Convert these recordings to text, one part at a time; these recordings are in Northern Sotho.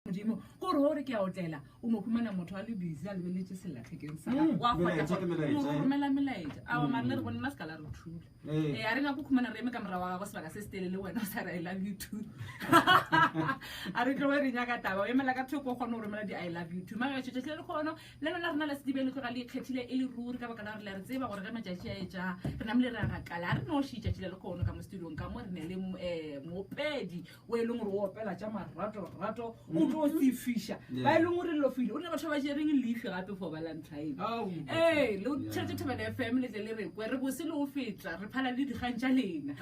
Modimo, ko re gore ke a otlela, o no humana motho a le busy a lebeletše sellathekeng sa gagwe. Wa Melaetša ke melaetša, mo eh. romela melaetša. Aowa, mara le re bone nna se ka la re thula. Ee. Ee, a re nyako khumana re eme ka morago wa gagwe sebaka se se telele wena o sa re I love you too. A re tloge re nyaka taba, o emela ka thoko o kgone go romela di I love you too. Magaešo, tšatši le lekgono le lona rena la Sedibeng le tloga le ikgethile e le ruri ka baka la gore le a re tseba gore ge matšatši a etša re namile re a gakala. A re noši tšatši le lekgono ka mo studiong ka mo re ne le moopedi o e leng gore o opela tša marato-rato o tlo sefiša ba e leng gore lofile o ne batho ba ba jereng lefi gape for valentine ee le tšhelete Thobela FM le tle le re kwe re bose le go feta re phala le dikgang tša lena.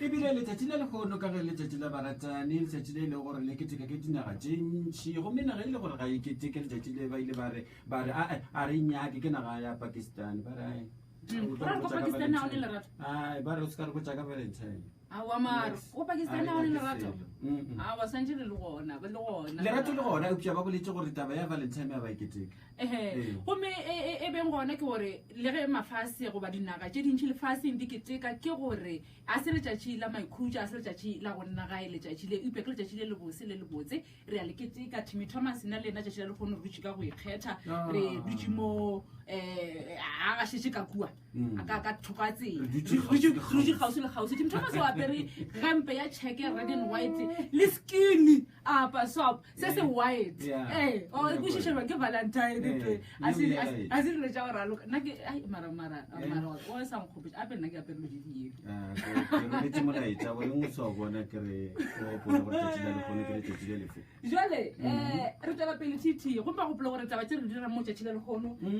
Ebile letšatši la lehono ka ge letšatši la baratani, letšatši le e leng gore le keteka ke dinaga tše ntši, gomme naga e le gore ga e keteke letšatši le ba ile ba re ba re ae a re nyake ke naga ya Pakistan ba re ae. Go ra gore ko Pakistan ga o ne lerato? Ae ba re o se ka re botša ka Valentine. Aowa mara, Next. ko Pakistan ga o ne lerato? Mm-mm. Aowa, swantše le le gona, le gona. Lerato le gona, eupša ba boletše gore taba ya Valentine ga ba e keteke. Ehe. Ee. Gomme e, e, e beng gona ke gore le ge mafase goba dinaga tše dintši lefaseng di keteka, ke gore a se letšatši la maikhutšo, a se letšatši la go nna gae letšatši le, eupša ke letšatši le lebose le lebotse. Re a le keteka. Timmy Thomas, nna le yena tšatši la lehono re dutše ka go ikgetha, re dutše mo um a gašetše ka kua. A ka ka thoko a tsela. Re dutše Re dutše kgauswi le re dutše kgauswi le kgauswi. Timmy Thomas o apere gempe ya cheke red and white le skinny apa sop se se white. Yeah. Ee, o Yeah, kwešišelwa ke Valentine Eh, twe. A se new a year. se- a se dilo tša go raloka. Nna ke ai mara mara Eh. mara wa sa nkgopotše ape nna ke apere dilo tše di yellow. Ah, ke rometse molaetša gore o sa o bona ke re o gopole gore tšatši la lehono ke letšatši le lefe. Jwale um re tswela pele TT, gomme ba gopole gore taba tše re di dirang mo tšatši la lehono um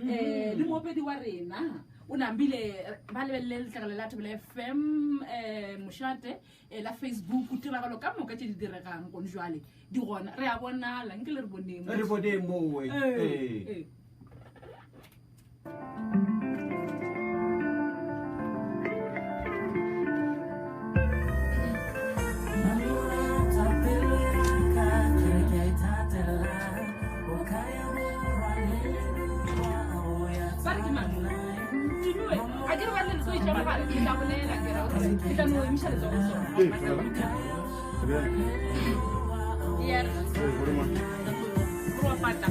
le moopedi wa rena o nambile ba lebelele letlakala la Thobela FM um mošate eh, la Facebook, tiragalo ka moka tše di diregang gone jwale di gona, re a bonala, nke le re boneng Re boneng mowe. Ee, Ee. ee. Ba re ke mang? Tumiwe, a ke re ba le letsogo tša mogala, ke tla bolela, ke ra gore ke tla no emiša letsogo sona. Yeah. Gore wa pata.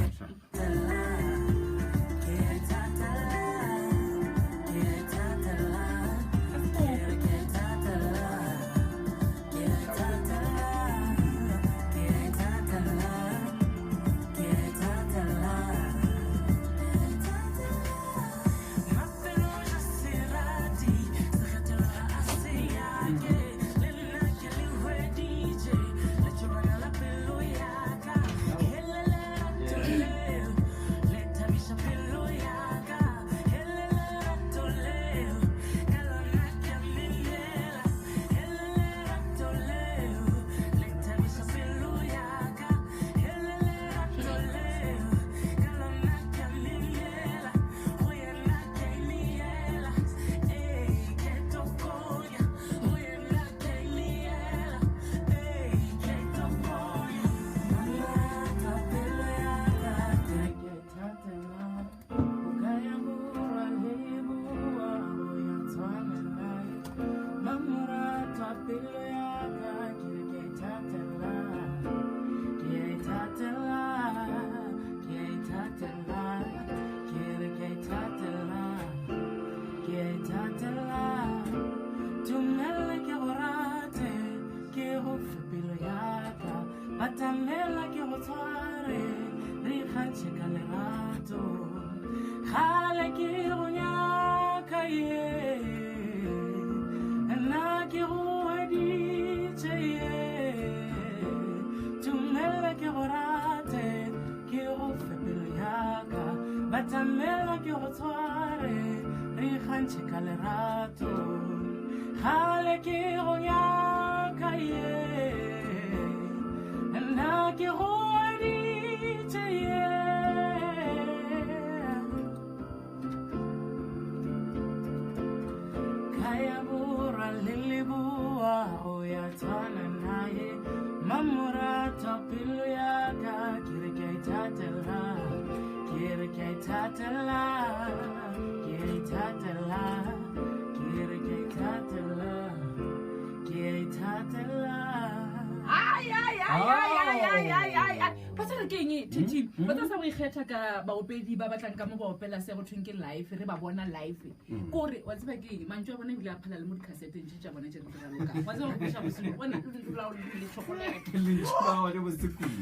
ke eng titi ba tsa sa go ikgetha ka baopedi ba batlang ka mo ba opela se go thweng ke life re ba bona life kore wa tseba ke eng mantšu a bona ebile a phala le mo dikhaseteng tše tša bona tše re di ralokang wa tseba go kweša boselo bona lentšu la le chocolate lentšu la gone bose kudu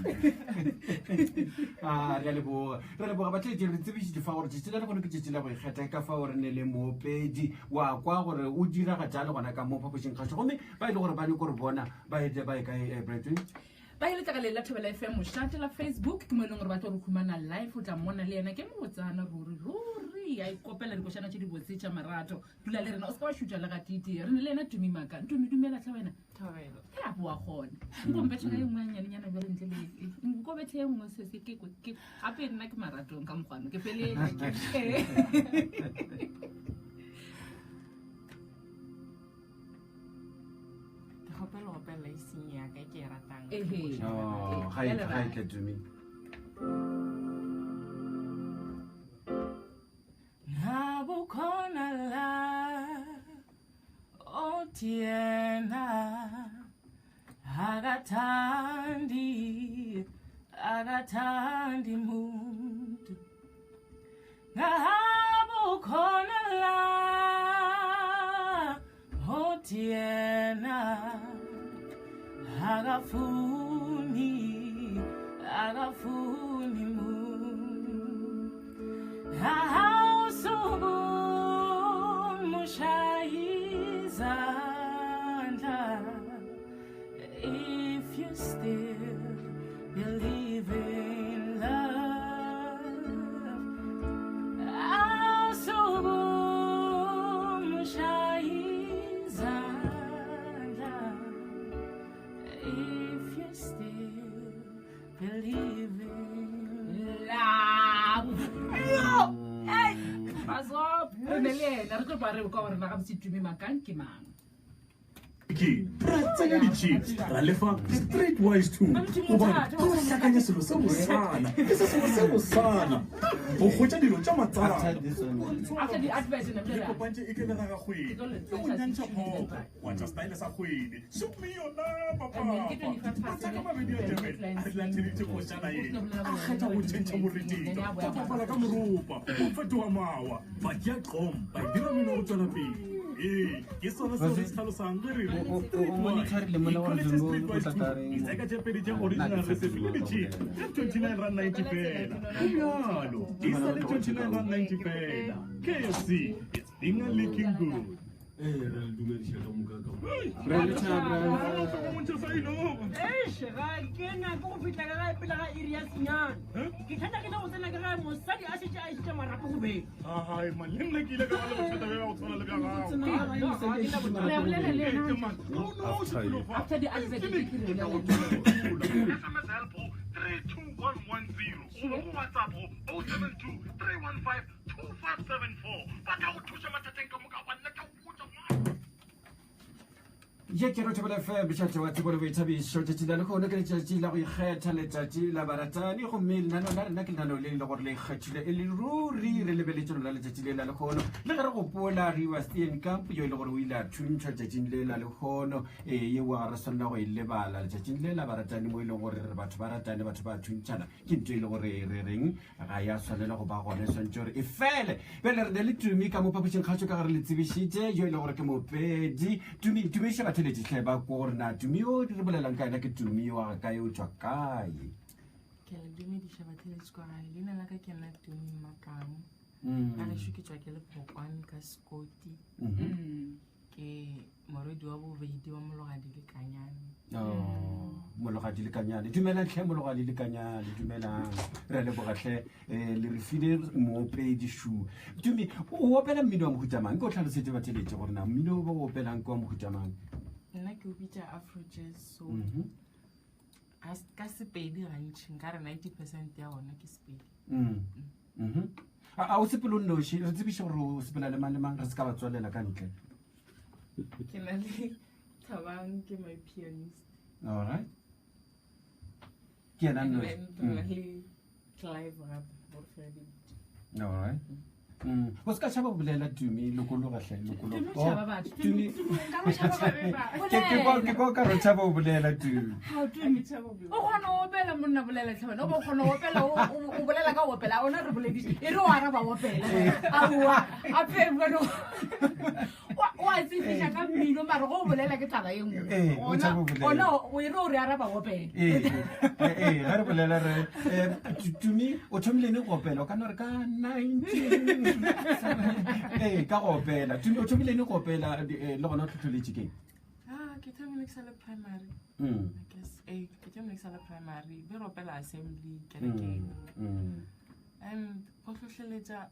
a re a leboga re leboga batheetši re tsebišitše fa gore tšatši la lehono ke tšatši la go ikgetha ka fao re ne le moopedi wa kwa gore o diragatša le gona ka mo phapošing kgašo gomme ba e le gore ba nyako re bona ba ete ba e kae eh, Bretwin? Ba e letlakaleng la Thobela FM mošate la Facebook ke mo e leng gore ba tlo re humana live o tla mmona le yena ke mobotsana ruri ruri a ikopela dikošana tše dibotse tša marato dula le rena o se ka wa šutša le gatete re ne le yena Tumi Maka Tumi dumela tlhe wena Thobela. ke a boa gone nko mpetšha ka e nngwe ya nyanenyana bjale ntle le nko bethe e nngwe se se ke ke gape nna ke maratong ka mokgwano ke felele Ke kgopela go opela e seng ya ka ke e ratang. Ehe. Oh, ga e ga e tle Tumi. Ngabukhona la othi yena akathandi akathandi muntu ngabukhona la othi yena akafuni akafuni muntu Awusukumusha izandla if you still believe in love. Awusukumusha izandla if you still believe in Love. Yo! Hey! Basop! Re ne le yena re tlo pa re kwa gore na gabotse Tumi Makang ke mang. Ke ra tsenya di-chips ra lefa di-streetwise 2 gobane go hlakanya selo se bosana ke se sengwe se bosana go hwetša dilo tša matsana After the advert and le kopantše e ke le raga kgwele le go nyantšha phoko wa tša style sa kgwele šomme yona papapa ka mabedi a Durban a re latheletše kgošana ye a kgetha go tšhentšha morethetho ba bapala ka moropa o fetoga mawa ba tšea qom ba dira mino go tšwela pele ee ke sona seo re se tlhalosang ge re O- o- o- o monitorile mola gore Ikholetše Zungu o Streetwise tla tla reng. Ditseka tše pedi tša Nna original ke sa recipe le tsebe di-chip tše 29 rand 90 fela go bjalo e sa le 29 rand 90 fela KFC it's finger licking good Ee, re le dumediša ka moka ka moka. Re le thaba. Eish, ga ke nyake go fihla ka gae pele ga iri ya senyane. Ke thata ke le go tsena ka gae mosadi a šetše a išitše marapo go beng. Ai, man, le nna ke ile ka ba le bothata bja go tshwana le bja gago. Re a bolela le yena. Ee, man, no, no, se felo fa. After the advert, ke re Ke tla go bolela le yena. thula. SMS help go 32110 goba go WhatsApp go 072 315 2574. Ba tla go thuša mathateng ka moka wa nna ke go botša, man. Ye ke re Thobela FM, mošate wa tsebo le boithabišo. Tšatši la lehono ke letšatši la go ikgetha, letšatši la baratani, gomme lenaneo la rena ke lenaneo le le gore le ikgethile e le ruri. Re lebeletše lona letšatši le la lehono le ge re gopola Reeva Steenkamp yo e le gore o ile a thuntšhwa tšatšing le la lehono. Ee, yeo ga re swanela go e lebala letšatšing le la baratani mo e leng gore re batho ba ratane, batho ba thuntšhana, ke ntho e le gore re reng ga ya swanela go ba gona, e swanetše gore e fele. Bjale re ne le Tumi ka mo phapošing kgašo ka gare le tsebišitše yo e le gore ke mopedi. Tumi, tumiša batheeletši hle ba ko gore na Tumi yo re bolelang ka yena ke Tumi wa ga kae, o tšwa kae? Ke a le dumediša batheeletši kwa gae. Leina la ka ke nna Tumi Makang. Ka gešo ke tšwa ke le Phokwane ka Sekoti. Ke morwedi wa bobedi wa Mologadi le Kanyane. Oh, Mologadi le Kanyane. Dumelang tlhe Mologadi le Kanyane, dumelang. Re a leboga tlhe, le re file moopedi šu. Tumi, o opela mmino wa mohuta mang? Ke o tlhalosetse batheeletši gore na mmino o ba o opelang ke wa mohuta mang? Nna ke o bitša Afro jazz, so ka Sepedi gantši, nka re 90% ya ona ke Sepedi. A o sepele o nnoši? Re tsebiše gore o sepela le mang le mang, re se ka ba tswalela ka ntle. Ke na le Thabang, ke my pianist. All right. Ke yena And nnoši. then re na le Clive gape, gore fela di. All right. Mm. O se ka tšhaba go bolela Tumi, lokologa hle, lokologa. Tumi o tšhaba batho. Tumi. Tumi, nka mo tšhaba ba be ba. Ke ke kwa ke kwa ka re tšhaba go bolela Tumi. Hao, Tumi. O kgona go opela monna bolela tlhe wena. O bo kgona go opela o o- o bolela ka go opela. Ona re boleditše. E re o araba opela. Aowa. A pe wena. O a tsefiša ka mmino mara go o bolela ke taba e nngwe. Ee, o Ona tšhaba go bolela. ona o e re o re araba opela. Ee, ee, ee, ge re bolela re eh, Tumi o thomile neng go opela o ka no re ka 19 ee ka go opela Tumi o thomile neng go opela eh, le gona o tlhotlholetše keng Ah, ke thomile ke sa le primary. I guess. Eh, ke thomile ke sa le primary. Be re opela assembly kerekeng. And go hlohleletša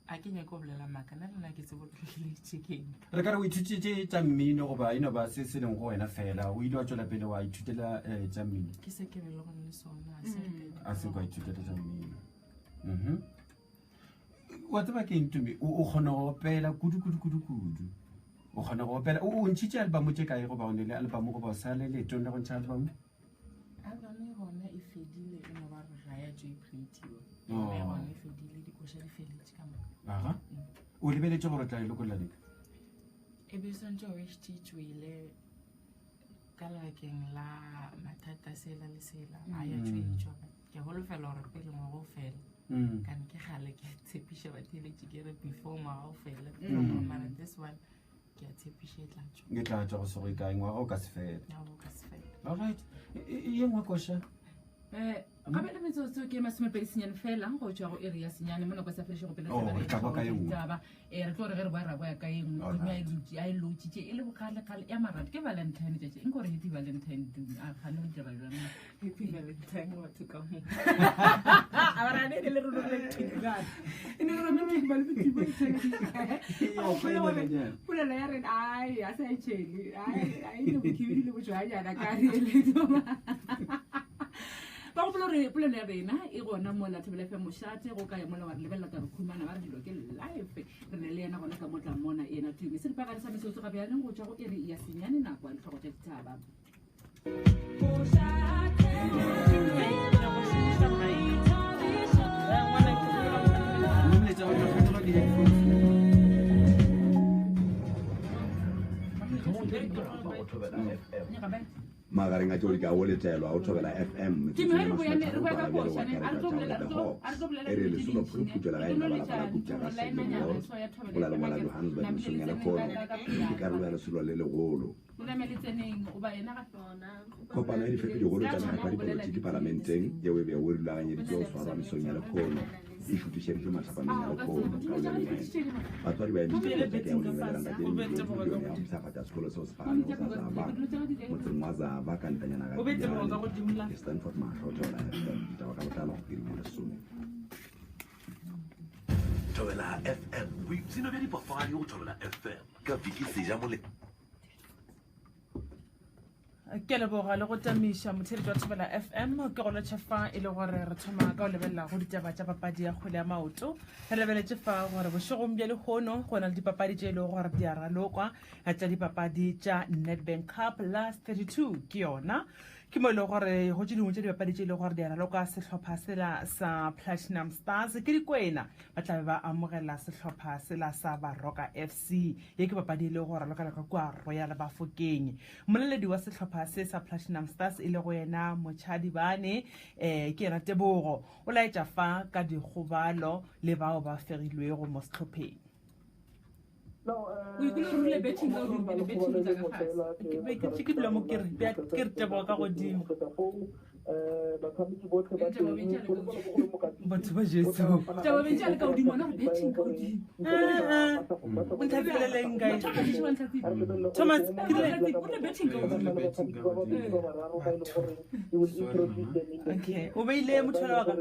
a ke nyake go bolela maaka nna le nna ke tsebo ke hlohleleditše keng. Re ka re o ithutile tša mmino goba e no ba se se leng go wena fela o ile wa tšwela pele wa ithutela eh, tša mmino? Ke se ke belegweng le sona, a se re ka A se kwa ithutela tša mmino. Mhm. Wa tseba ke eng Tumi? O o kgona go opela kudu kudu kudu kudu. O kgona go opela. O o ntšhitše album tše kae goba o ne le album goba o sa le leetong la go ntšha album? Album e gona e fedile e no ba re ga ya tšo e printiwa. Oh. E gona e fedile dikoša di feletše ka moka. Aha. O lebeletše gore o tla e lokolla neng? E be swantše o e šetše e tšwele ka lebakeng la mathata sela le sela ga ya tšo e tšwa. Ke holofela gore pele ngwaga o fela. Kane ke kgale ke tshepiša batheeletši ke re before ngwaga o fela. Mara this one ke a tshepiša e tla tšwa. E tla tšwa go se go ye kae ngwaga o ka se fele. Ngwaga o ka se fele. All right. E nngwe koša? Gape le metsotso ke masomepedi senyane fela go tšwa go iri ya senyane mo nako e sa fedišego pelo Oh, taba re tla kwa ka e nngwe. taba. Re tlo re ge re boa ra boya ka e nngwe. All Tumi a e right. dutše, a e lotšitše e le bogale-gale ya marato. Ke Valentine tšatši. Nko re happy Valentine Tumi. A kgane o dira bjang? Happy Valentine batho ka moka. A ba ra ne le re romele thekgane. E ne re romele ba le thekgane. Polelo ya rena ai a sa e tšhele. Ai ai le bokhibidi le botšwanyana ka re le tsoma. Ba gopola gore polelo ya rena e gona mo la Thobela FM mošate go ka ya mola wa re lebelela ka re khumana ba re dilo ke live re ne le yena gona ka motla mona yena Tumi seripagare sa metsotso ga bjaneng go tšwa go iri ya senyane nako ya ditlhogo tša ditaba. Magareng a tšeo di kago letelwa go Thobela FM metsotsong ye masomethararo para bjale go akaretša tša go The Hawks e re lesolo phuruphuto legaeng la balapa la Gupta ga Sedley Ward go la lengwe la Johannesburg mesong ya lekgono ke karolo ya lesolo le legolo. Kopano ya difepi-digolo tša mekgatlo ya dipolotiki palamenteng yeo e bego e rulaganyeditšwe go swarwa mesong ya lekgono e šutišeditšwe mathapameng ya lekgono ka go le lengwe. Batswadi ba emitše projeke ya go lebelela tše dimilione ya go mpshafatša sekolo seo se phagamego sa Zava motseng wa Zava ka ntanyana ga Giyani. Ke Stanford Mahlo, Thobela FM, ditaba ka botlalo go iri ya lesome. Thobela FM, boipshino bja dipapadi go Thobela FM ka Vicky Sejamole. Ke leboga le go tamiša motheletši wa Thobela FM ke go lotšha fa e le gore re thoma ka go lebelela go ditaba tša papadi ya kgwele ya maoto. Re lebeletše fa gore bošegong bja lehono go na le dipapadi tše e lego gore di a ralokwa tša dipapadi tša Nedbank Cup last 32 ke yona ke mo e lego gore go tše dingwe tša dipapadi tše e lego gore di a ralokwa sehlopha sela sa Platinum Stars ke dikwena ba tla be ba amogela sehlopha sela sa Baroka FC. Ye ke papadi e lego go ralokela ka kua Royal Bafokeng. Mmoleledi wa sehlopha se sa Platinum Stars e lego yena Motšhadi Bane, eh, ke yena Tebogo, o laetša fa ka dikgobalo le bao ba fegilwego mo sehlopheng. O ikwele o rile betting ka godimo, pele betting tsa ka fase. Ke dula mo ke re, ke re Tebogo ka godimo. Batho ba Jesu. Tebogo bentše a le ka godimo, ona re betting ka godimo. O ntlhatseleleng guys. Thomas, ke rile O rile betting ka godimo. Okay, o beile motho wa ka.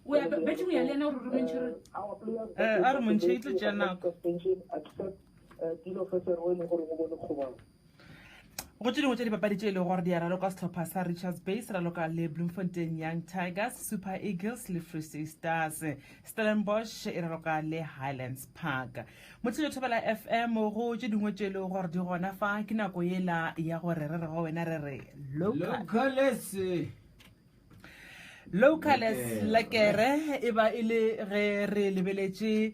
O ya betting o ya le yena gore re montšhe re. Eh, a re montšhe e tlo tšea nako. Go tše dingwe tša dipapadi tše e lego gore di a raloka sehlopha sa Richards Bay se raloka le Bloemfontein Young Tigers, Super Eagles le Free State Stars. Stellenbosch e raloka le Highlands Park. Motšhelo Thobela FM go tše dingwe tše e lego gore di gona fa ke nako yela ya gore re re go wena re re local. Localese. Locales Lekere e ba e le ge re lebeletše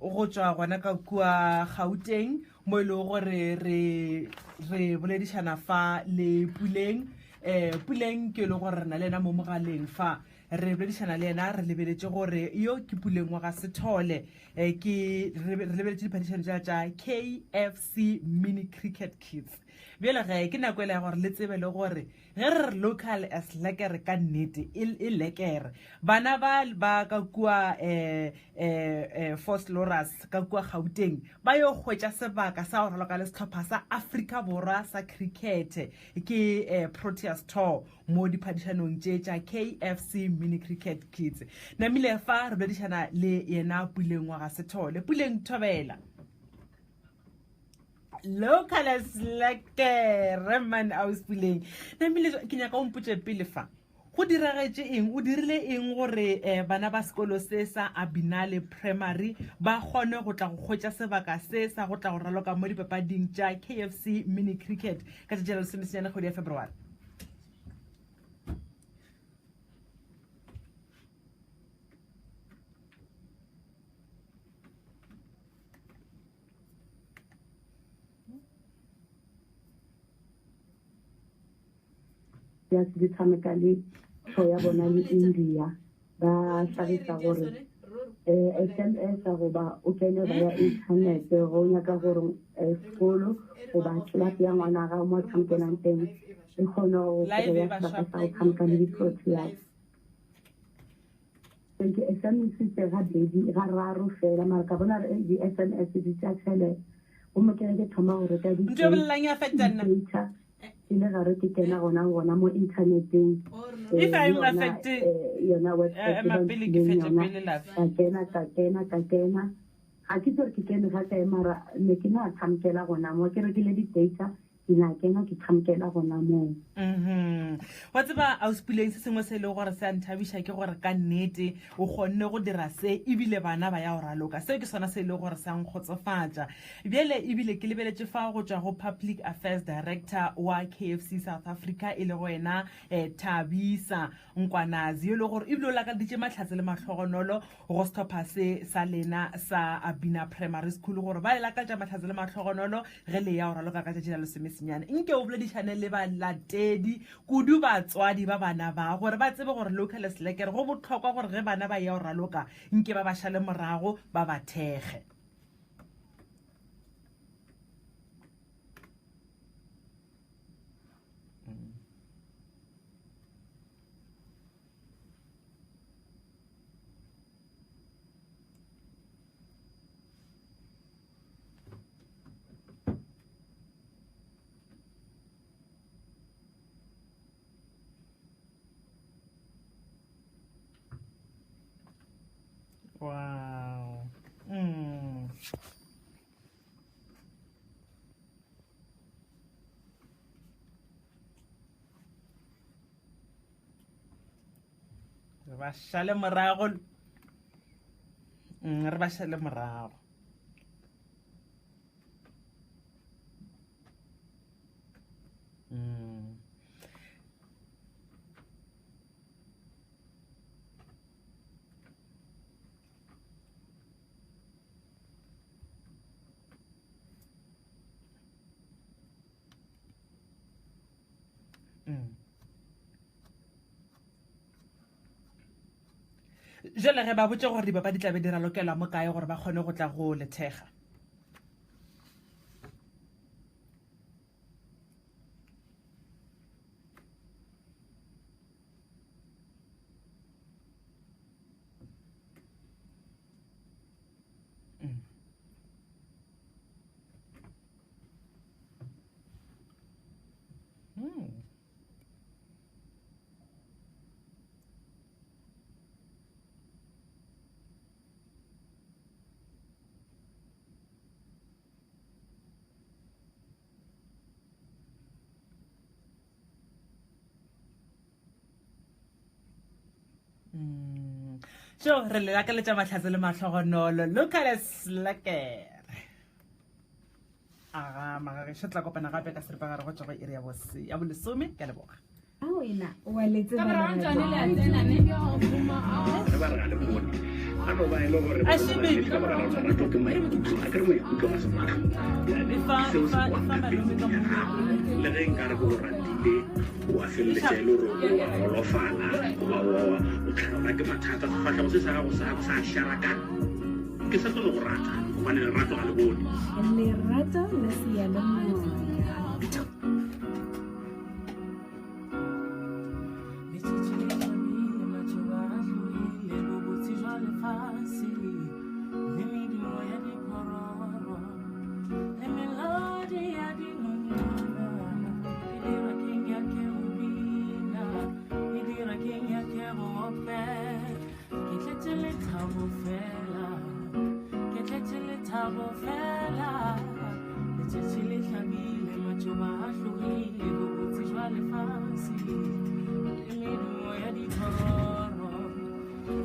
go tšwa gona ka kua Gauteng mo e lego gore re re boledišana fa le Puleng. Eh, Puleng ke e le gore re na le yena mo mogaleng fa re boledišana le yena re lebeletše gore yo ke Puleng wa ga Sethole. Eh, ke re re lebeletše diphadišano tša tša KFC Mini Cricket Kids. Bjale ge ke nako e le ya gore le tsebe le gore Ge re re local as lekere ka nnete e, e lekere. Bana ba ba ka kua eh, eh, eh, Vosloorus ka kua Gauteng ba yo hwetša sebaka sa go raloka le sehlopha sa Afrika Borwa sa cricket ke eh, Proteas Tour mo diphadišanong tše tša KFC Mini Cricket Kids. Namile fa re boledišana le yena Puleng wa ga Sethole. Puleng Thobela. Local as lekker man aus Puleng. Namile ke nyaka o mpotše pele fa. Go diragetše eng? O dirile eng gore eh, bana ba sekolo se sa Abinale Primary ba kgone go tla go hwetša sebaka se sa go tla go raloka mo dipapading tša KFC Mini Cricket ka tšatši la lesomesenyane kgwedi ya February? Ya di tshameka le tlho ya bona le India ba hlagisa gore um SMS goba o kene ba ya internet go nyaka gore eh, sekolo goba club ya ngwana gago mo tshamekelang teng e kgone go kry-a sebaka sa go tshameka le di-proteas. Ke SMS-itse gabedi gararo fela mara ka bona gore di-SMS di tša tšhelete gomme ke ge ke thoma go reka Ntho e bolelang e affecta nna. di-data ke le gare ke kena gona gona mo inthaneteng eh, If le I'm yona affected, eh, yona eh, website ema ba pele ke mphileng fetše yona pele lafe. ka kena ka kena ka kena ga ke tsere ke kene ga kae mara ne ke no tshamekela gona mo ke rekile di-data Ke na kena ke tshamekela gona moo. Mhm. Wa tseba Auspuleng se sengwe se e lego gore se a nthabiša ke gore ka nnete o kgonne go dira se ebile bana ba ya go raloka. Seo ke sona se e lego gore se a nkgotsofatša. Bjale ebile ke lebeletše fa go tšwa go Public Affairs Director wa KFC South Africa e lego yena eh, Thabisa Nkwanazi yo e lego gore ebile o lakaleditše mahlatse le mahlogonolo go sehlopha se sa lena sa Abina Primary School gore ba le lakaletša mahlatse le mahlogonolo ge le ya go raloka ka tšatši la lesomesenyane. Nke o boledišane le balatedi kudu batswadi ba bana ba gore ba tsebe gore local slekere go bohlokwa gore ge bana ba ya go raloka nke ba ba šale morago ba ba thekge. Wow. Mm. Re ba šale morago. Mm, re ba šale morago. Mm. Mm. Jale ge ba botse gore dipapadi tla be di ralokelwa mo kae gore ba kgone go tla go lethega. Mm. Mm. Mm. So re le lakaletša mahlatse le mahlogonolo local slacker aga magagešo tla kopana gape ka seripagare go tšwa go iri ya bolesome ke a leboga. wena wa le tseba Ka morago lerato. Ntšwane le a tsena, ne? Re ba re ga le bone a no ba e le gore A she baby. ka baka la gore lerato ke maikutlo a kere maikutlo ga se matlho Bjale, Efa- ke seo se efa- kwang efa ka malome pelong ka ya mo. gago le ge nkare ke go ratile wa feleletša e le gore o a golofala goba o tlhagelwa ke mathata sefahlego se sa gago sa sa šarakana ke sa tlo le go rata gobane lerato ga le bone Lerato la seyalemoya. Letšatši le hlabile, matšoba a hlogile, bobotse jwa lefase, le medumo ya diphororo, le melodi ya dinonyana. E dira ke nyake go bina, e dira ke nyake go opela. Ke tletše lethabo fela, ke tletše lethabo fela. Letšatši le hlabile, matšoba a hlogile, bobotse jwa lefase, le medumo ya diphororo,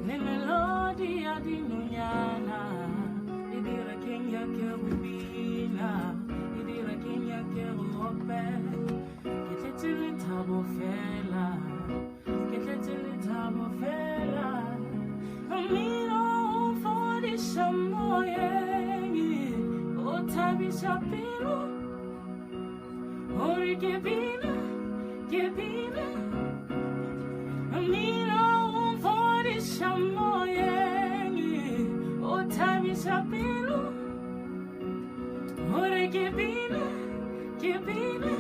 le melodi ya dinonyana. E dira ke nyake go bina, e dira ke nyake go opela. Ke tletše lethabo fela, ke tletše lethabo fela. Mmino o fodiša moyeng, o thabiša pelo. Gore ke bina, ke bina. Mmino o fodiša moyeng, o thabiša pelo. Gore ke bina, ke bina.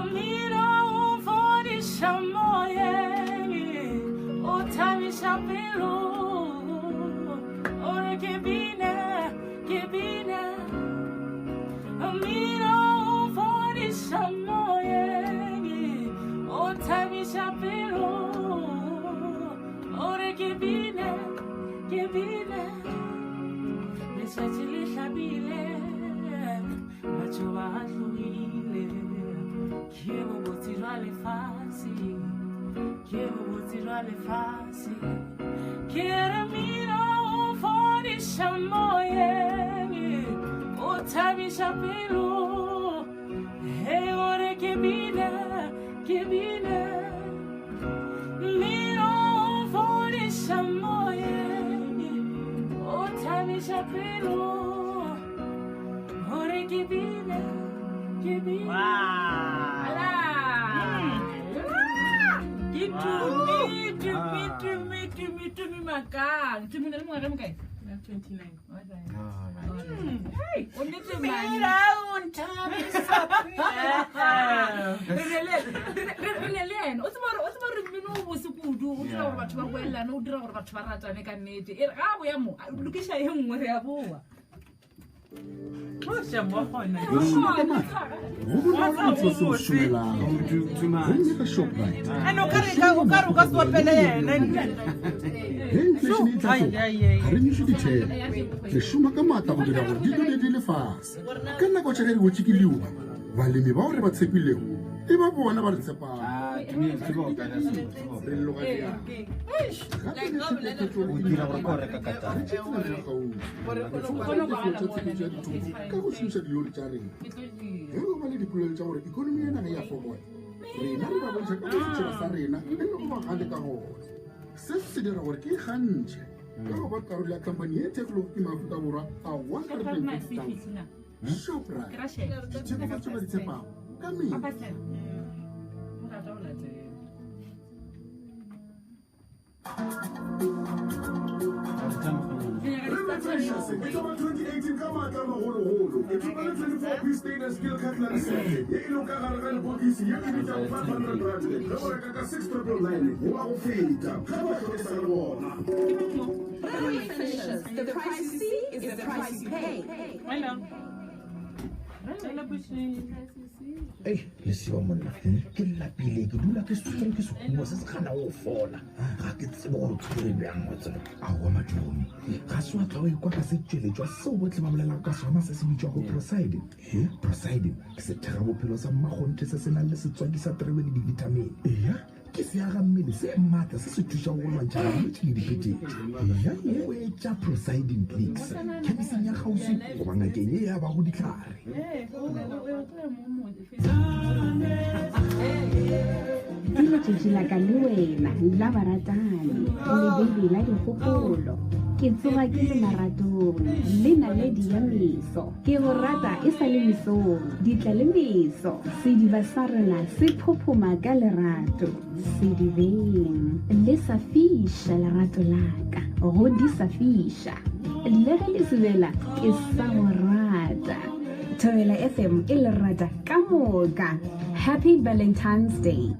Mmino o fodiša moyeng, o thabiša pelo. Gore ke bina, ke bina. Mmino o fodiša moyeng, o thabiša pelo. Gore ke bina, ke bina. Letšatši le hlabile, matšoba a hlogile. Ke bobotse jwa lefase, ke bobotse jwa lefase. Ke re mmino o fodiša moyeng, o thabiša pelo. Hei, gore ke bina, ke bina. Mmino o fodiša moyeng, o thabiša pelo. Gore ke bina, ke bina. Ke tumi, tumi, tumi, tumi, tumi makang. Tumi, o na le mengwaga e mekae? 29. Hey, o nnete man. Mmino o nthabisa Re ne le- re- re- re ne le ena o tseba gore- o tseba gore mmino o bose kudu o dira gore batho ba boelelane o dira gore batho ba ratane ka nnete e re ga a boya mo a lokiša e nngwe re a boa Go bonolo go tseba se o šomelago gomme ka Shoprite And o ka re ka- o ka re o ka se opele yena nna. ge inflation e tlatloga ga re nyuše ditheko re šoma ka maatla go dira gore di dule di le fase ka nako tša ge re wetše ke leuba balemi bao re ba tshepilego e ba bona ba re tshepago re loga leano gape re tshepe petrol O dira gore ka o reka katara. re tšee tsela ya kgauswi re fokotša ditefelo tša tshepetšo ya dithoto ka go šomiša dilori tša rena ge go ba le dipolelo tša gore ikonomi ya naga e a fokola rena re ba bontšha ka mo setšhaba sa rena e lego bagale ka gona se se dira gore ke ikgantšhe ka go ba karolo ya company ye thekgilwego ke maafrika borwa a 150 000 Shoprite ditheko tše ba di tshepago ka mehla. Precious e thoma 2018 ka maatla a magologolo. E thoma le 24 piece stainless steel cutlery set ye e lego ka gare ga lepokisi ye e bitšago 500 rand ge o reka ka 6999 goba go feta. Ga ba hloke sa le gona. Precious, the price you see is the price you pay. Hello. Hello, Bushi. Ei, leseo monna ke lapile ke dula ke swere ke sehuba se se gana go fola ga ke tsebe gore tshwere bjang go tseba aowa madume ga se wa tla o ekwa ka setšweletšwa seo botlhe ba bolelago ka sona se se bitšwago prosidin prosidin ke sethega bophelo sa mmakgonthe se se nang le setswaki sa terebe le divitamine eya ke seagammele se maatla se se thušago go lwantšha malwetši le diphetetšo eya hwetša prosidin clicks khemising ya kgauswi goba ngakeng ye ya bago dihlare. letšatši la ka le wena la baratani, lebebe la dikgopolo. Ke tsoga ke le maratong le naledi ya meso. Ke go rata e sa le mesong, ditla le meso. Sediba sa rena se phophoma ka lerato. Sedibeng le sa fiša lerato la ka, go di sa fiša. Le ge le subela ke sa go rata. Thobela FM e le rata ka moka. Happy Valentine's Day.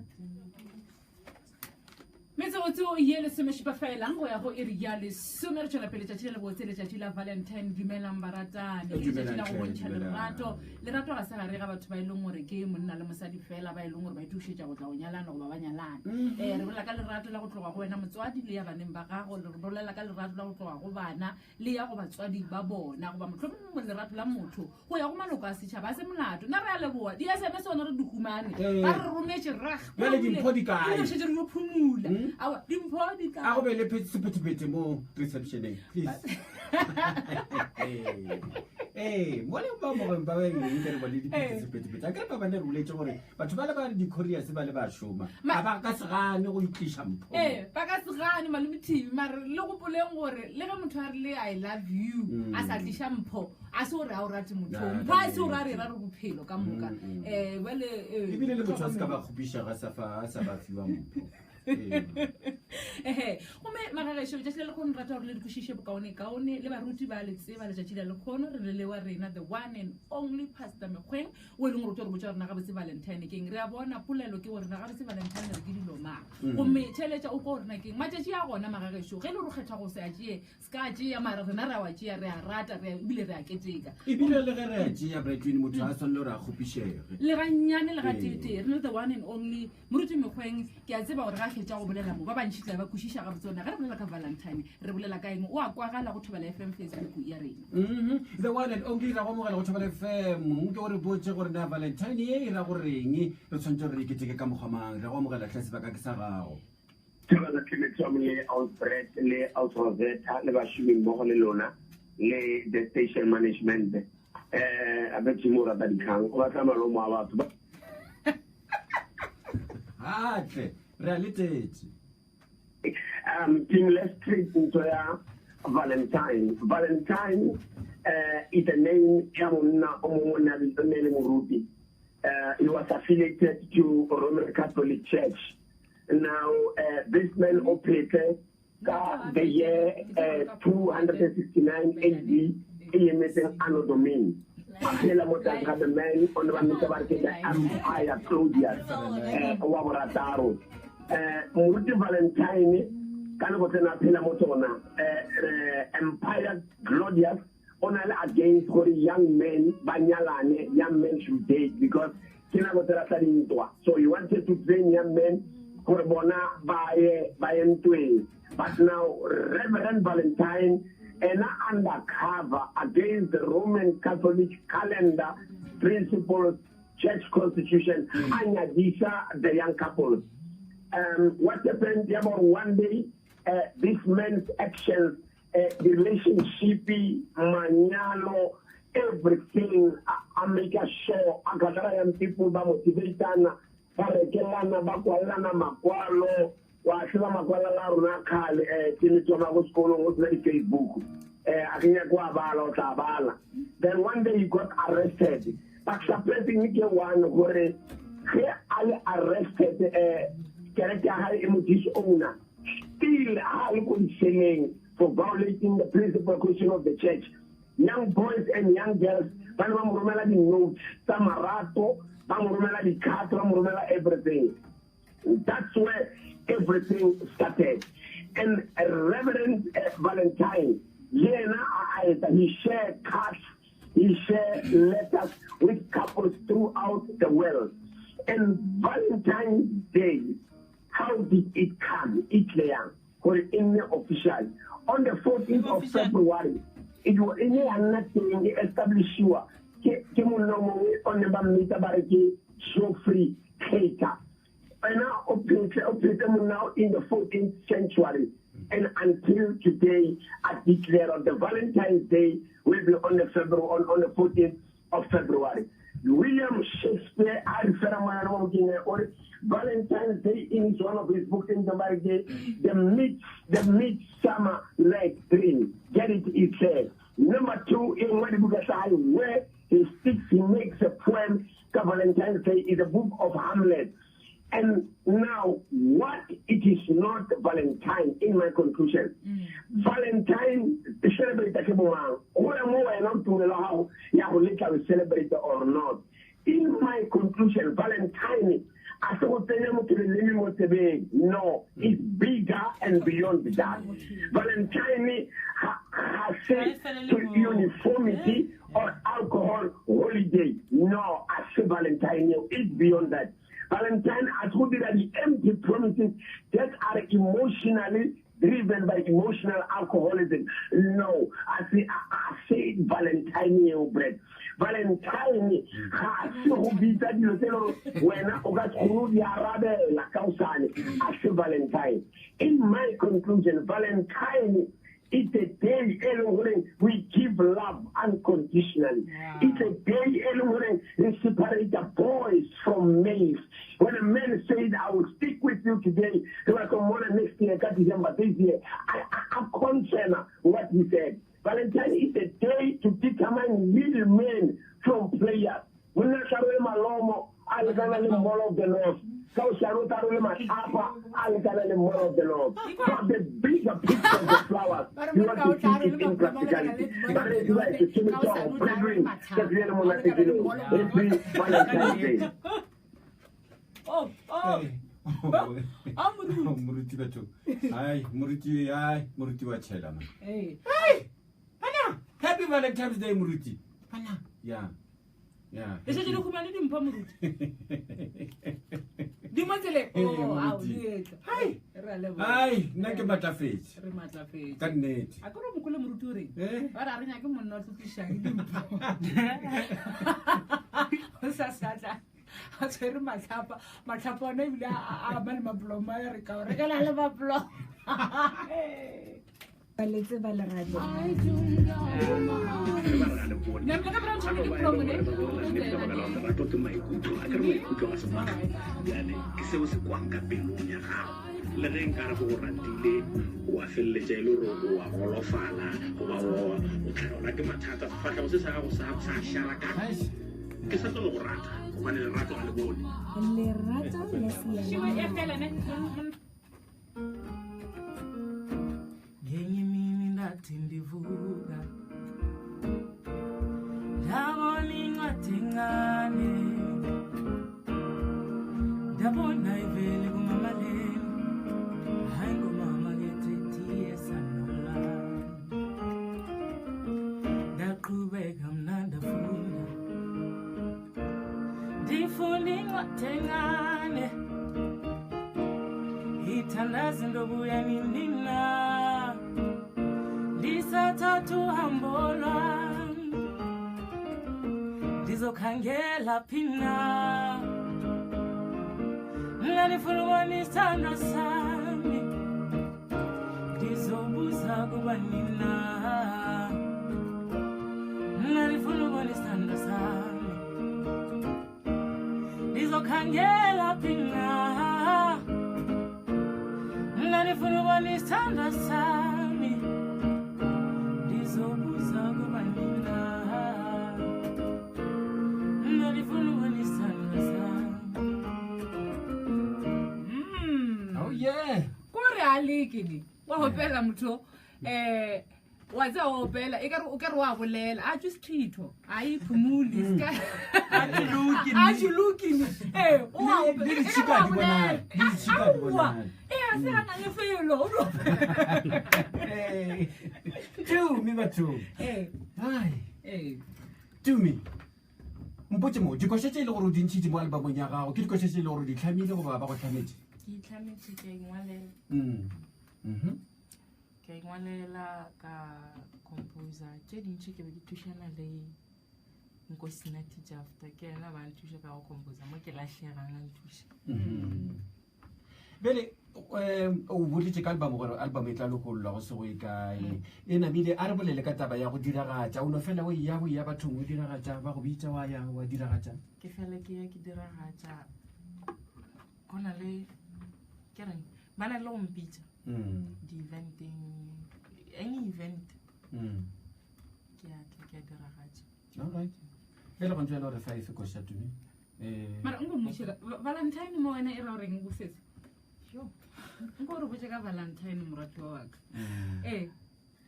Metsotso ye lesomešupa fela go ya go iri ya lesome re tšwela pele tšatši le lebotse letšatši la Valentine. Dumelang baratani, ke letšatši la go bontšha lerato. Lerato ga se gare ga batho ba e leng gore ke monna le mosadi fela ba e leng gore ba itokišetša go tla go nyalana goba ba nyalana. Re bolela ka lerato la go tloga go wena motswadi le ya baneng ba gago, re bolela ka lerato la go tloga go bana le ya go batswadi ba bona, goba mohlomongwe lerato la motho go ya go maloko a setšhaba. A se molato nna re a leboa di-sms ona re di humane, ba re rometše rag. Bjale dimpho di kae? Re šetše re yo phumula. Aowa, dimpho di kae? A go be le sephethephethe mo receptioneng, please. Ee, mo le ba mogeng ba beng ke re bone sephethephethe. A ke re ba bane re boletse gore batho ba le ba di-couriers ba le ba šoma, ga ba ka se gane go itliša mpho. Ee, ba ka se gane malome TV, mare le gopoleng gore le ge motho a rile I love you a sa tliša mpho, a se gore a o rate motho. Mpho a se gore a re ra re bophelo ka moka. Bjale, Ebile le motho a se ka ba kgopiša ga sa fa, a sa ba fiwa mpho. Ehe, gomme magagešo letšatši la lekgono rata gore le di kwešiše bokaone-kaone le baruti ba le tseba. Letšatši la lekgono re le lewa rena the one and only Pastor Mekgweng o e leng gore o tlo re botša gore na gabotse Valentine keng. Re a bona polelo ke gore na gabotse Valentine re ke dilo mang, gomme tšheletša o ko gore na keng matšatši a gona. Magagešo ge le gore o kgetha go se a tšee, se ka tšea, mara rena re a wa tšea, re a rata, re a ebile re a keteka. Ebile le ge re a tšea Bradwin, motho a swanele gore a kgopišege le gannyane le gateetee. Re le the one and only Moruti Mekgweng, ke a tseba gore ga fetša go bolela mo ba bantši tla ba kwešiša gabotse gore ge re bolela ka Valentine re bolela ka eng. O a kwagala go Thobela FM Facebook ya rena. The one and only ra go amogela go Thobela FM. Nke o re botse gore na Valentine ye e ra goreng, re tshwanetse gore re keteke ka mokgwa mang. Re go amogela hle, sebaka ke sa gago. Thobela Telecom le Aus Brett le Aus Rosetta le bašomi mmogo le lona le the station management. A be Jimo o rata dikgang, o batla malomo a batho. Atle, re a letetše. Team let's treat ntho ya Valentine. Valentine is a name ya monna o mongwe o ne a o ne le moruti. He was affiliated to Roman Catholic Church. Now, this man o phetse ka the year 269 AD e emetseng Anno Domini. A phela mo tlase ga the man o ne ba mmitsa ba re ke the Empire Claudius wa borataro. Moruti Valentine ka nako tsena a phela mo tsona, Empire Claudius o na le against gore young men ba nyalane, young men should date because ke nako tsela tsa dintwa. So he wanted to train young men gore bona ba ye ba ye ntweng. But now Reverend Valentine ena undercover against the Roman Catholic calendar principles, church constitution, a nyadisa the young couples. What happened ya gore one day this man's actions, relationship, manyalo, everything, a make sure a gather young people ba motivatana, ba rekelana, ba kwalelana makwalo. Wa tseba makwalo a rona a kgale, ke ne tsona go sekolong go sena di-Facebook. A ke nyake wa bala, o tla bala. Then one day he got arrested. But surprisingly ke one gore ge a le arrested, kereke ya hae e mo disowner. Still ha le ko diseleng for violating the principal question of the church. Young boys and young girls ba ne ba mo romela di-notes tsa marato, ba mo romela di-card, ba mo romela everything. That's where everything started. And Reverend Valentine, le yena a etsa, he shared cards, he shared letters with couples throughout the world. And Valentine's Day, how did it come? E tle yang gore e nne official on the 14th of February? E e ne ya nna teng, e establishiwa ke monna o mongwe o ne ba mmitsa ba re ke Geoffrey Cater. Ena o phetse monna in the 14th century, and until today I declare on the Valentine's Day will be on the February, on the 14th of February. William Shakespeare a refera moyana mo bokeng o re Valentine's Day in one of his books in the the mid the midsummer night dream. Get it he said. Number 2 e nngwe dibuka tsa hae where he speaks he makes a poem ka Valentine's Day is a book of Hamlet. And now, what it is not Valentine, in my conclusion. Mm. Valentine, celebrate ke bomang. Go ya mo wena o tumelo gago ya go letla o celebrate or not. In my conclusion, Valentine a se go tsenya motho leleme mo tsebeng. No, it's bigger and beyond that. Valentine ga se to uniformity or alcohol holiday. No, a se Valentine it's beyond that. Valentine a se go dira di-empty promises that are emotionally driven by emotional alcoholism. No, a se a se Valentine eo bread. Valentine ga se go bitsa dilo tse leng wena o ka se kgone go di arabela ka osane a se Valentine. In my conclusion, Valentine It's a day e leng gore we give love unconditionally. It's a day e leng gore re separate the boys from males. When a man said, I will stick with you today, re batla mmona next year ka December this year. I, I, I'm concerned what he said. Valentine is a day to determine real men from players. Monna a tla rwele malomo a lekana le Mall of the North. Ka o sharo tla rwele matlapa a lekana le Mall of the North. But the bigger picture of the flowers, you want to see it in practicality. Ba re ba e ke tong, brethren, tsatsi le le monate ke leo. Happy Valentine's Day. Oh, oh. A moruti. Moruti batho. Ai, moruti, ai, moruti wa tšhela man. Hey. Bana, happy Valentine's Day moruti. Bana, yeah. Yeah. Le šetše le humane dimpho moruti. Di mo tseleng. Ee, Oh, ao, moruti. di etla. Hai. Re a leboga. Ai, nna ke matlafetse. Re matlafetse. Ka nnete. A ke re mokole moruti o reng? Eh? Ba re a re nyake monna o tlo tlišang dimpho. O sa sa tla. A tshwere matlhapa, matlhapa ona ebile a a ama le mablomo a re ka o rekela le mablomo. Ba le tseba lerato. Lerato ke maikutlo a ke re maikutlo ga se maatla bjale ke seo se kwang ka pelong ya gago le ge nka re go ratile o a feleletša e le gore o a golofala goba o tlhagelwa ke mathata sefahlego se sa gago sa sa šarakana ke sa tlo go rata gobane lerato ga le bone Lerato la siyalana. Ngenye imini ndathi ndivuka ndabona incwadi encane ndabona ivele kumamaleni hayi ngomama kethethiye sanola ndaqhubeka mna ndafunda ndifunda incwadi encane ithandaza intobuya nini na ndisathatha uhambo lwam ndizokhangela phi na mna ndifuna ubona isithandwa sami ndizobuza kubani na mna ndifuna ubona isithandwa sami ndizokhangela phi na mna ndifuna ubona isithandwa sami ndizobuza kubani na mna ndifuna ubona isithandwa sami Oh yeah. Ko re a leke le. Wa hopela motho. Eh wa tseba wa opela e kare o kare wa bolela a tswe sethitho a e phumule ska a tšilokile ee o a opela Le e kare ditšhika wa di bonale, bolela le ditšhika di Aowa, bonale. ee a se a na le felo o no- Tumi bathong. Ee. Ai. Ee. Tumi. Mpotse mo, dikoša tše e le gore o di ntšhitše mo albumong ya gago, ke dikoša tše e le gore o di hlamile goba ba go hlametše? ke itlhametše ke a ingwalela Mm. Ke a ingwalela ka composer tše dintši ke be ke thušana le Nkosinathi Jafta ke yena ba nthuša ka go composer mo ke lahlegang a nthuša. Bjale Um, o boletše ka album gore album e tla lokollwa go se go e kae e namile a re bolele ka taba ya go diragatša o no fela o eya o eya bathong o diragatša ba go bitša wa ya wa diragatša ke fela ke ya ke diragatša go na le ke reng ba na le go mpitša Mm. di-eventeng any event Mm. ke a tla ke a diragatša Alright. E le gontse gore fa efe koša tumi Eh, mara nko mmušela valentine mo wena e ra goreng bosetse nko re botse ka valentine moratiwa wa ka ee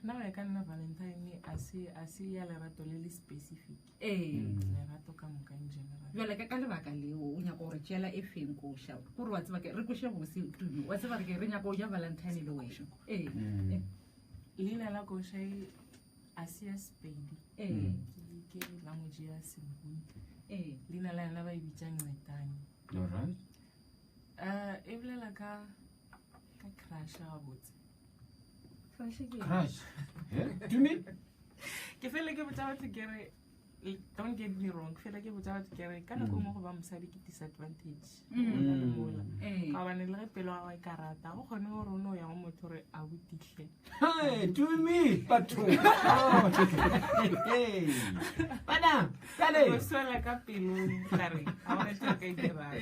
nna go ya ka nna valentine a se a se ya lerato le le specific ee lerato ka moka in general jale ka ka lebaka leo o nyaka gore tšela e feng koša kore wa tseba ke re koše bose tumi wa tseba re ke re nyaka go ja valentine le wena ee Mm. leina la koša e a se ya sepedi ee ke ke language ya senguni ee leina la yona ba e bitša ncetane Alright. um e bolela ka ka crush gabotse Crush ke eng? Crush. Eh, Tumi? ke fele ke botsa batho ke re don't get me wrong fela ke botsa batho ke re ka nako nngwe go ba mosadi ke disadvantage Mm. Go na le mola. Ee. ka gobane le ge pelo ya gago e ka rata go kgone gore o ne o ya go motho gore a botihle Hey, Tumi, batho. Oh, hey. Bana, bjale. o swela ka pelong kare ga gona ntho e ka e dirang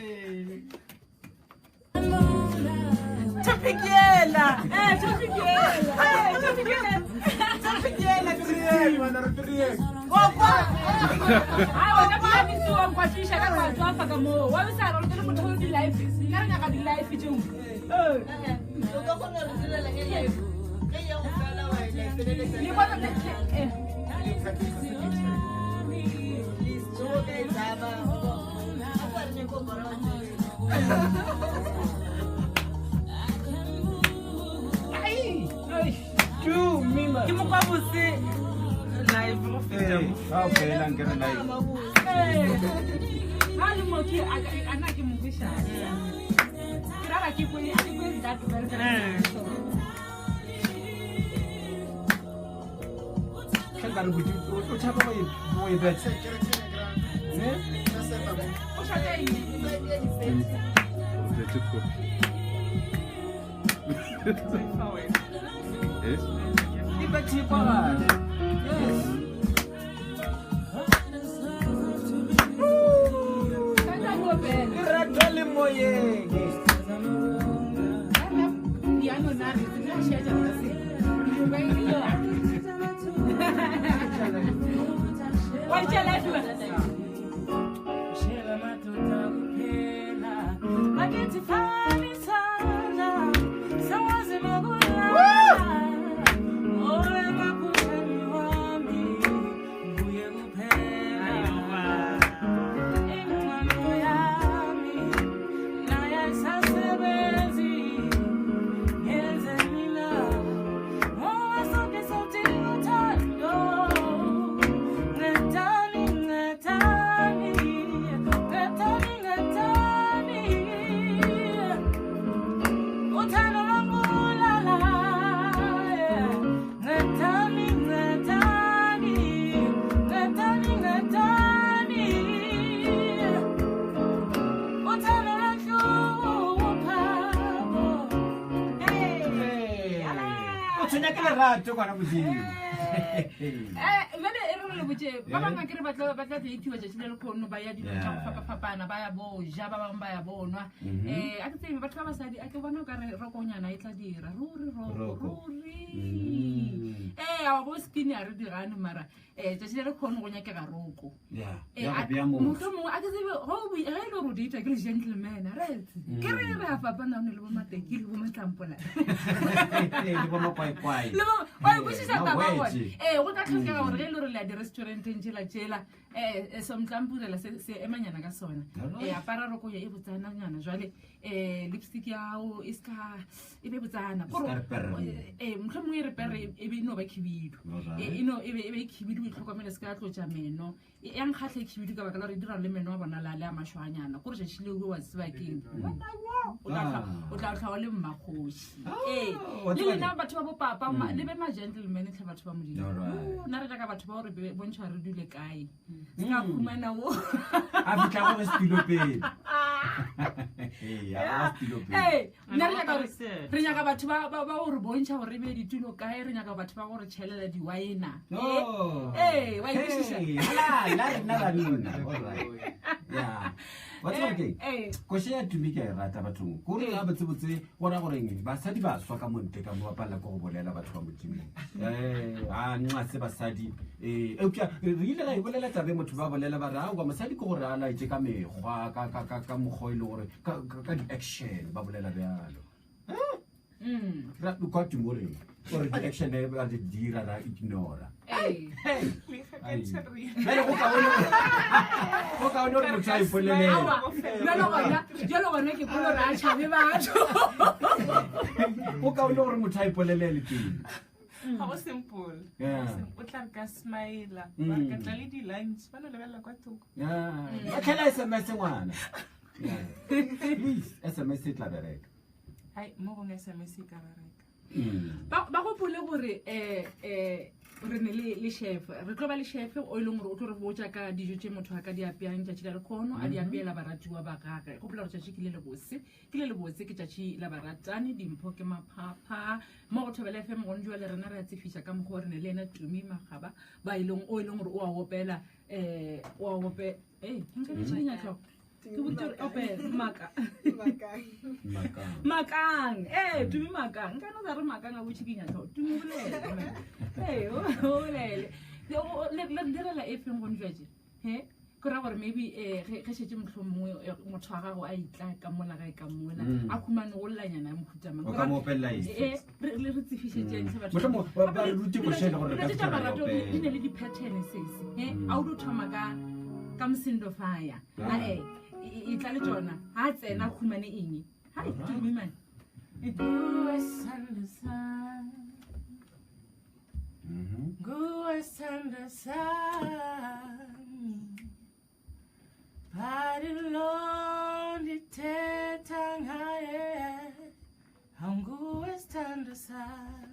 Topic yela. Eh, topic yela. Eh, topic yela. Topic yela. Wa kwa. Ai, wena ba bitse wa nkwatiša ka re wa tswafa ka moo wa bisa re ke le motho o di-life ka re nyaka di-life tseo O ka kgona go direla ge life ge ya go fela wa e feleletsa. Le bona le- eh. Please, no ka e zama. A kwa re nyako bona wa Tumi, man. ke mokgwa botse live go feta mo. Ga o fela nkere live. ga le mo ke a na ke mo kwešang ke rara ke kwe a ke kwe that well Hle ka re botse, o- o tšhaba go e- go e betha. Ne? o shota eng E bethe e kwagale. Yes. Lerato le moyeng. piano na re tsena šetša ka se wa itše life wa Shela madoda kuphela bakithi fanisana sawazi nokulala owemaphusheni wami nguye kuphela ingqondo yami naye ayisasebenzi ngenze mina ngoba sonke sawudinga uthando Ncedani, ncedani, ncedani, ncedani. Uthando lwambulala, yeah. Ncedani, ncedani, ncedani, ncedani. Uthando lwanhlupha, Hey. O tshwenya ke lerato kwana modimo. Eh, jale e re re le botse ba bangwe akere ba tla ba tla tla tšatši le lekgono ba ya dilong tša go Yeah. fapafapana ba ya bo ja ba bangwe ba ya bonwa Mhm. um a ke tsebe batho ba basadi a ke bona o ka re rokonyana e tla dira ruri roko Roko. ruri Mm. ee awa bo skin a re dirane mara um tšatši le lekgono go nyakega roko Yeah, Eh, ya go a- bea motho. mohlomongwe a ke tsebe ge o boi- ge e le gore o data ke le gentleman retse ke re re a fapana o ne le bo mateki le bo matlampola Le bo makwaikwai. le bo wa e kwešiša Eh, taba mawetše. gone ee go tla tlhokega gore ge e le gore le ya di-restauranteng tšela tšela um somtlampurela se se emanyana ka sona Alright. e apara roko ya e botsananyana jale um lipstick yago e ska e be botsana E ska re perre. ee mohlomongwe e re pere e be e no ba khibidu Alright. E- e no- e be e be e khibidu o itlhokomele se ka tlotša meno E- ya nkgatlha e khibidu ka baka la gore e dira le meno a bona la le a mašwanyana kore tšatši leo wa tseba keng Wena wo, o tla hlwa- Ah. o tla tlhwa o le mmakgoši ee wa le tseba lena ke- batho ba bopapa ma- Mm. le be ma-gentleman tlhe batho ba modimo Alright. nna re jaaka batho ba gore bontšha re dule kae Mm. Se ka khumana wo. A fihla go ge setulo pele. Ee, a setulo pele. Ee, nna re nyaka gore re nyaka batho ba ba ba go re bontšha gore re bee ditulo kae, re nyaka batho ba go re tšhelela diwaena. No. Ee, wa ikwešiša. Hey, la, la rena banna. All right. Yeah. Wa tseba ke eng? Ee. Koša ya Tumi ke a e rata bathong. Ko re ga botsebotse go ra goreng basadi ba swa ka monte ka mo ba palela ke go bolela batho ba Modimo. Eh, a nxa se basadi. Eh, eupša re re ile ra e bolela tabe motho ba bolela ba re aowa mosadi ke gore a laetše ka mekgwa ka ka ka ka mokgwa e le gore ka ka ka di-action ba bolela bjalo. Ra kwa Tumi o reng? O re di-action e ba di dira ra ignora. Ee. Bjale go kaone go kaone gore motho a ipolelele. Aowa, bjalo gona bjalo gona ke kolo re a tšhabe batho. Go kaone gore motho a ipolelele pele. Ga go simple. Yeah. O tla re ka smile, ba re ka tla le di-lunch, ba no lebelela kwa thoko. Yeah. Ba tlhela SMS ngwana. Yeah. Please, SMS e tla bereka. Hai, mo gongwe SMS e ka bereka. Ba ba gopole gore eh eh re ne le le chef re tlo ba le chef o e leng gore o tlo re botša ka dijo tše motho a ka di apeang tšatši la lekgono a di apeela baratiwa ba gage. Gopola gore tšatši ke le lebose, ke le lebotse ke tšatši la baratani, dimpho ke maphapha. Mo go Thobela FM gone jwale rena re a tsefiša ka mokgwa o re ne le ena Tumi Makgaba ba e leng o e leng gore o a opela eh o a ope eh nka ke tšhinya tlhogo. Ke boditše gore opela maka. Makang. Eh Tumi Makang. Nka no sa re Makang a bo tšhikinya tlhogo. Tumi bolele. Eh o bolele. Le le le direla e feng gone jwale? He? Ke ra gore maybe eh ge ge šetše mohlomongwe eh, motho wa gago a itla ka mola gae ka mola a khumane go llanyana ya mohuta mang. O ka mo opelela eng? Eh re le re tsefišetšeng tlhe batho. Mohlomongwe ba- ba re rute koša e le gore re ka Dilo tše tša fihla ra e marato di opela. ne le di-pattern sese. Eh a o di thoma ka ka mosindo fire. Ah. A eh e tla le tšona. Ha tsena khumane eng? Hai Tumi man. Nguwe sithando sami. Nguwe sithando sami. Bhadi lo ndithetha ngaye. Awunguwe sithando sami.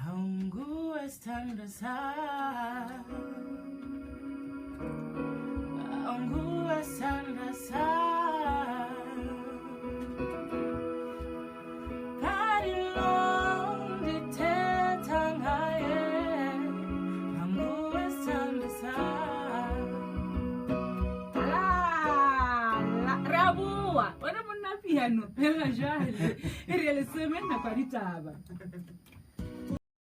Awunguwe sithando sami. Awunguwe sithando sami. Bhadi lo ndithetha ngaye. Awunguwe sithando sami. La la re a boa. Wena monna piano. Phela jwale. E re ya lesome nako ya ditaba.